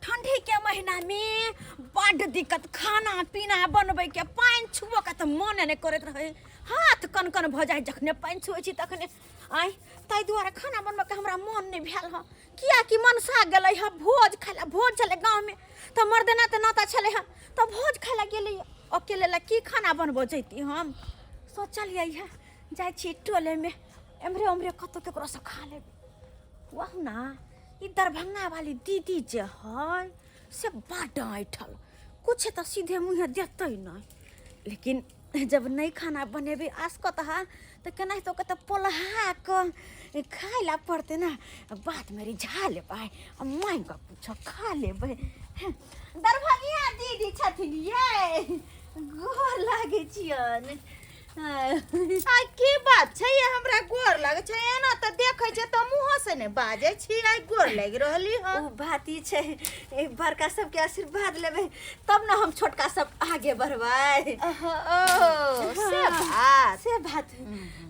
ठंडी के महीना में बड्ड दिक्कत खाना पीना बनबै के पानि छुबऽ के तऽ मन नहि करैत रहै हाथ कन कन भऽ जाइ जखने पानि छुबै छी तखने आँय ताहि दुआरे खाना बनबऽ के हमरा मन नहि भेल हँ किएकि मनसा गेलै हँ भोज खाइ लए भोज छलै गाँवमे तऽ मर्दना तऽ नाता छलै हँ तऽ भोज खाइ लए गेलै अकेले लए की खाना बनबऽ जैती हम सोचलियै हँ जाइ छी टोलेमे एम्हरे ओम्हरे कतहु ककरोसँ खा लेबै वह ना ई दरभंगा वाली दीदी जे है से बड्ड ऐठल कुछ तऽ सीधे मुँहे देतै नहि लेकिन जब नहि खाना बनेबै आसकत हा तऽ केनाहितो कऽ तऽ पोल्हा कऽ खाय लए पड़तै ने बादमे रिझा लेबै आ माँगि कऽ कुछो खा लेबै दरभंगिया दीदी छथिन ये गोर लागै छियनि आइ की बात छै ये हमरा गोर लागै छै एना तऽ देखै छै तऽ मुँहो से नहि बाजै छी आइ गोर लागि रहली हँ ओ बात ई छै ए बड़का सबके आशीर्वाद लेबै तब ने हम छोटका सब आगे बढ़बै ओ से बात से बात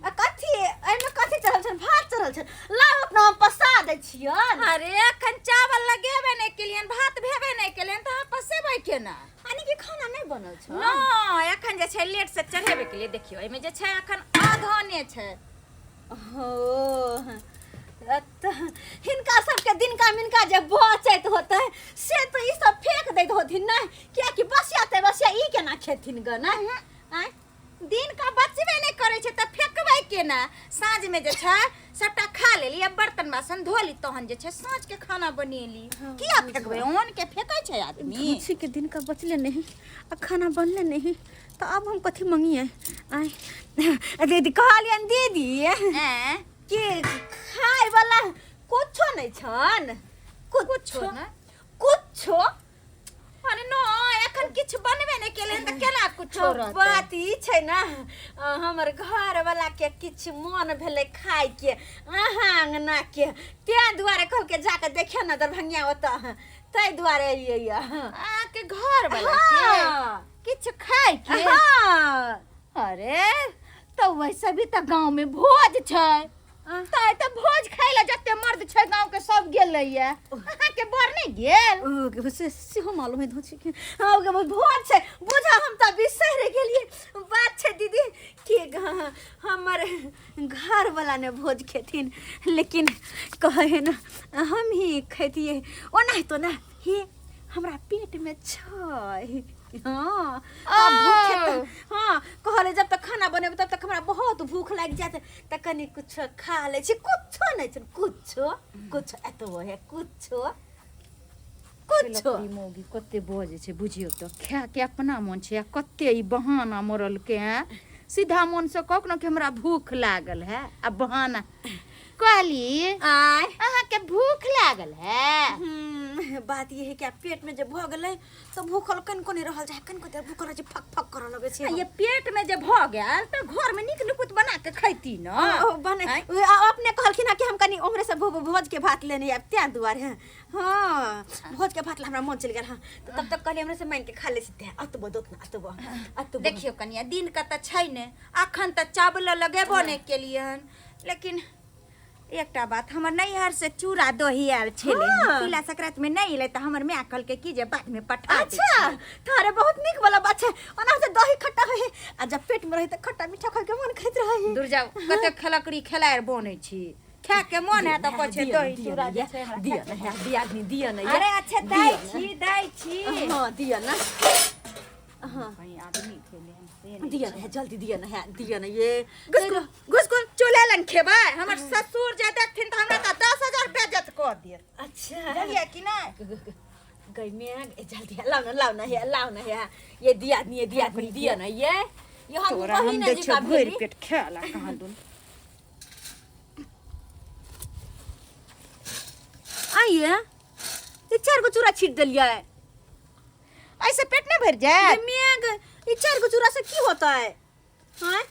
आ कथी एहिमे कथी चढ़ल छनि भात चढ़ल छनि लाउ अपना हम पसा दै छियनि अरे एखन चावल लगेबे नहि केलियन भात भेबे नहि केलियन तऽ अहाँ पसेबै केना यानी कि खाना नहि बनल छौ नहि एखन जे छै लेट से चढ़ेबे के लिए देखियौ एहिमे जे छै एखन आधने छै हो तऽ हिनका सबके दिनका मिनका जे बचैत होतै से तऽ ई सब फेंक दैत होथिन नहि कियाकि बसिया ते बसिया ई केना खेथिन ग नहि आँय दिन का बचबे नहि करै छै तऽ फेकबै केना साँझमे जे छै सबटा खा लेली आ बर्तन बासन धो ली तहन जे छै साँझके खाना बनेली किया फेकबै ओन के फेकै छै आदमी खुशी के दिन का बचले नहीं आ खाना बनले नहीं तो अब हम कथी मंगिए आय दीदी कहलियन दीदी ऐं कि खाय वाला कुछो नहीं छन कुछो ने कुछो अरे न एखन किछु बनबे नहि केलै हन तऽ केना कुछो रहतै बात ई छै ने हमर घर वाला के किछु मन भेलै खाय के अहाँ अंगना के तें दुआरे कहलकै जाके देखियौ ने दरभंगिया ओतऽ ताहि दुआरे एलियै यऽ अहाँके घर वाला के हँ किछु खाय के हँ अरे तऽ वैसे भी तऽ गाँव में भोज छै तऽ तऽ भोज खाय लए जते मर्द छै गाँव के सब गेलैया अहाँके बर नहि गेल ओ के से सेहो मालूम है धोची के हाँ ओके भोज छै बुझा हम तऽ बिसरि गेलियै बात छै दीदी कि हमर घर वाला ने भोज खेथिन लेकिन कहै है ना हम ही खेतियै ओनाहितो ना हे हमरा पेट में छै हाँ आब भूख हेतै। हाँ कहले जब तक खाना बनेबै तब तक हमरा बहुत भूख लागि जायत तऽ कनि कुछो खा लै छी कुछो नहि छै कुछो कुछो एतबो है कुछो कुछो लकड़ी मौगी कते बजै छै बुझियौ तऽ खायके अपना मन छै आ कते ई बहाना मरलकै हैं सीधा मनसँ कहू ने कि हमरा भूख लागल है आ बहाना कहली आय अहाँके भूख लागल है बात ये है कि आब पेट में जे भऽ गेलै तऽ भूखल कनिको नहि रहल जाइ कनिको देर भूखल रहै छै फक फक करऽ लगै छै आ ये पेट में जे भऽ गेल तऽ घर में नीक नुकुत बना के खैती न ओ, बने आँय? ओ, अपने कहलखिन हँ कि हम कनि ओम्हरे से भोज के भात लेने आयब तें दुआरे हँ भोज के भात ला हमरा मन चलि गेल हँ तऽ तब तक कहलियै हमरे से मांगि के खा लै छी तें अतबो दोत ना अतबो अतबो देखियौ कनिया दिन के तऽ छै ने अखन तऽ चावल लगेबो नहि केलियै हन लेकिन एकटा बात हमर नैहर से चूड़ा दही आयल छलै हाँ। तिला संक्रांति में नहि एलै तऽ हमर माय कहलकै कि जे बाद में पठा दै अच्छा थारे बहुत नीक वाला बात छै ओना से दही खट्टा होय आ जब पेट में रहे तऽ खट्टा मीठा खाय के मन करैत रहे छी। दूर जाउ कते खलकड़ी खेलाएर बनै छी खाय के मन है तऽ कहै छै दही चूड़ा जे छै हमरा दिया ना है दिया आदमी दिया ना अरे अच्छा दै छी दै छी हाँ दिया ना हाँ कहीं आदमी खेले हन से नहि। दिया ना है जल्दी दिया ना है दिया ना ये घुसकुल घुसकुल चूल्हा लग खेबै हमर ससुर जे देखथिन तऽ हमरा तऽ 10,000 बेज्जत कऽ देत अच्छा बुझलियै कि नहि गई में ए जल्दी लाओ ना लाओ ना है लाओ ना है ये दिया आदमी ये दिया आदमी दिया ना ये ये हम तोरा हम बहिन दै जी छियौ का भरि भेली पेट खाय ला कहाँ दुन आइए ये चार गो चूड़ा छीट देलियै ऐसे पेट नहीं भर जाए ये मेघ ये चार गो चूड़ा से की होता है हाँ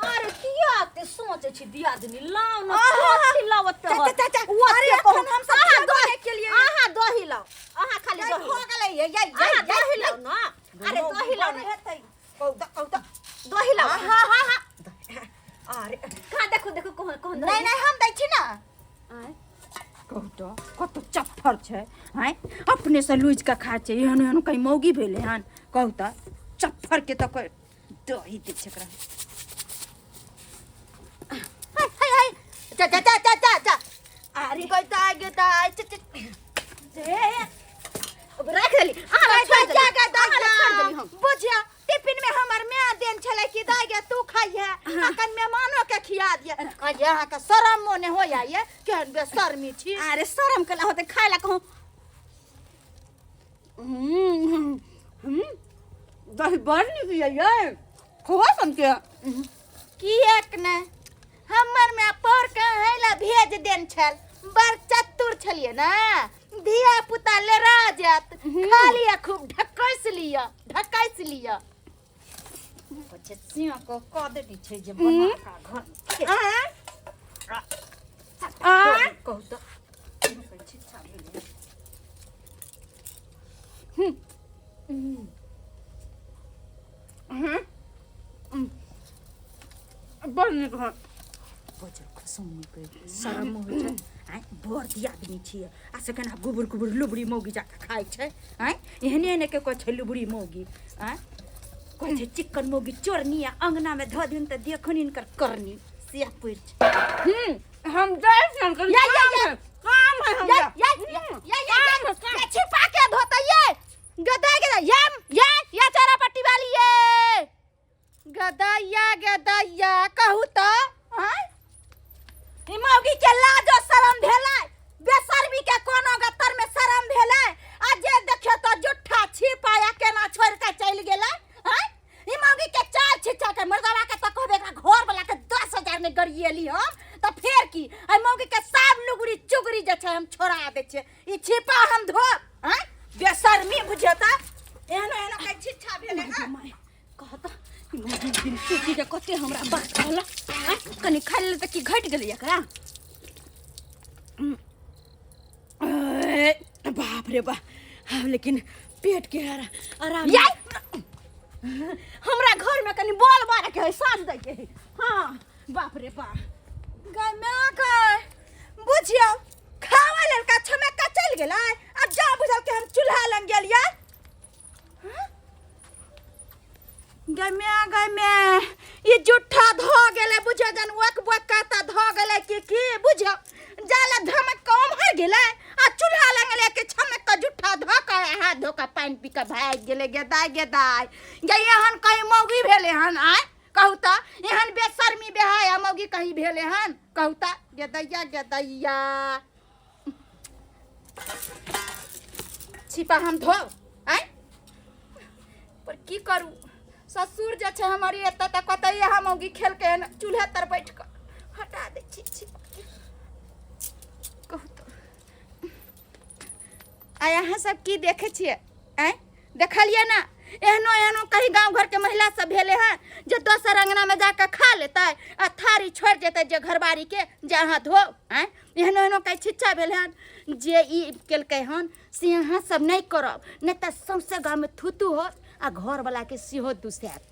अरे किया ते सोचे छी दियादनी लाओ ना कथी लाओ ते चा, चा, चा, ओते अरे कहू। एखन हम सब अहाँ खेबो दही नहि केलियै। अहाँ दही लाओ अहाँ खाली दही हो लाओ। गेलै ये ये अहाँ दही लाओ ना अरे दही लाओ ना हेतै कौदा कौदा दही लाओ हाँ हाँ हाँ अरे कहाँ देखो देखो कौन कौन नहीं नहीं हम दै छी ना आय कहू तऽ कत चफ्फर छै आँय, अपने से लुझि कऽ खाइ छै। एहन एहन कहीं मौगी भेलै हन? कहू तऽ, चफ्फर के तऽ कोइ दही दै छै एकरा। हाय हाय हाय, जा जा जा जा जा जा। अरे गई गे दाई, च च ए, अब राख देली अहाँ छोड़ छोड़ देली, अहाँ लए छोड़ देली हम। बुझिया, टिफिन में हमर माय देन छलै कि दाई गे तू खाइहे, अखन मेहमानो के खिया दिए। कहिए, अहाँके शरम मोने हो जाइए? केहन बेशर्मी छी। अरे, शरम केला होते? खाय ला कहूँ। हम्म हम्म दही बड़ नीक ये, ये खोआ सन के। किएक ने हमर माय पर के ला भेज देन छल। बड़ चतुर छलिए ने, धिया पुता लेरा जात। खा लिअ, खूब ढकैस लिअ, ढकैस लिअ। सिंह को कऽ देने छै जे बना कऽ घर। आ आ कहू तऽ। बड़ नीक है। बजर खसौनी के शरम होइ छै आँय? बड़ दियादनी छियै आ से केना गुबुर गुबुर लुबड़ी मौगी जाके खाइ छै आँय? एहने एहने के कहै छै लुबड़ी मौगी आँय? कहै छै चिक्कन मौगी चोरनी आ अङ्गनामे धऽ दियौन तऽ देखन हिनकर करनी से पड़ि छै। हम जाइ छियनि कनि। या, या, काम या। है, काम है या हमरा। या या या या या या, छिपा के धोतै ये गदा गदा या या या, चारा पट्टी वाली ये गदैया गदैया। कहू तऽ आँय, ई मौगी के लाजो शरम भेलै? बेशर्मी के कोनो गत्तर में शरम भेलै? आ जे देखियो तऽ जुट्ठा छिपाया केना छोड़ के चलि गेलै आँय? ई मौगी के चाल छिछा के मर्दवा के तऽ कहबे, एकरा घर वाला के 10,000 में गरिएली हम तऽ फेर की। एहि मौगी के सब लुगड़ी चुगड़ी जे छै हम छोड़ा दै छियै। ई छिपा हम धोब आँय? बेशर्मी बुझियो तऽ एहनो एहनो के छिछा भेलै हँ। माय, कहता ई मौगी दिन सोची के कते हमरा बात कहला आँय? कनि खा लेले तऽ की घटि गेलै एकरा? ए, बाप रे बाप, हाँ, लेकिन पेट के आराम याय! हमरा घर में कनि बॉल मारे के है, साँझ दै के है। हाँ, बाप रे बाप। गै माय गै, बुझियौ खावा लेल का छमेका चलि गेलै आ जा बुझल के हम चूल्हा लग गेलियै। गै माय गै माय, ई जुट्ठा धो गेलै बुझियौ, जन ओक बोक कहता धो गेलै कि की बुझियौ। जाले धमक के ओम्हर गेलै आ चूल्हा लग गेलै के छमक के जुट्ठा धो के हाथ धो के पानि पी के भागि गेलै। गेदाय गेदाय गे, एहन कहीं मौगी भेलै हन आँय? कहू तऽ, एहन बेशर्मी बेहाया मौगी कहीं भेलै हन? कहू तऽ। गेदैया गेदैया, छिपा हम धो आँय? पर की करू, ससुर जे छै हमर एतऽ तऽ कतऽ हम मौगी खेलकै हन चूल्हे तर बैठ कऽ। हटा दै छी छिपा के। कहू तऽ, आइ अहाँ सब की देखै छियै आँय? देखलियै ने, एहनो एहनो कहीं गाँव घरके महिला सब भेलै हन जे दोसर अङ्गनामे जाकऽ खा लेतै आ थारी छोड़ि जेतै जे घरबारीके जे अहाँ धो आँय? एहनो एहनो कहीं छिच्छा भेलै हन? जे ई केलकै हन से अहाँ सब नहि करब, नहि तऽ सौँसे गाममे थूथू होत आ घरवलाके सेहो दुसायत।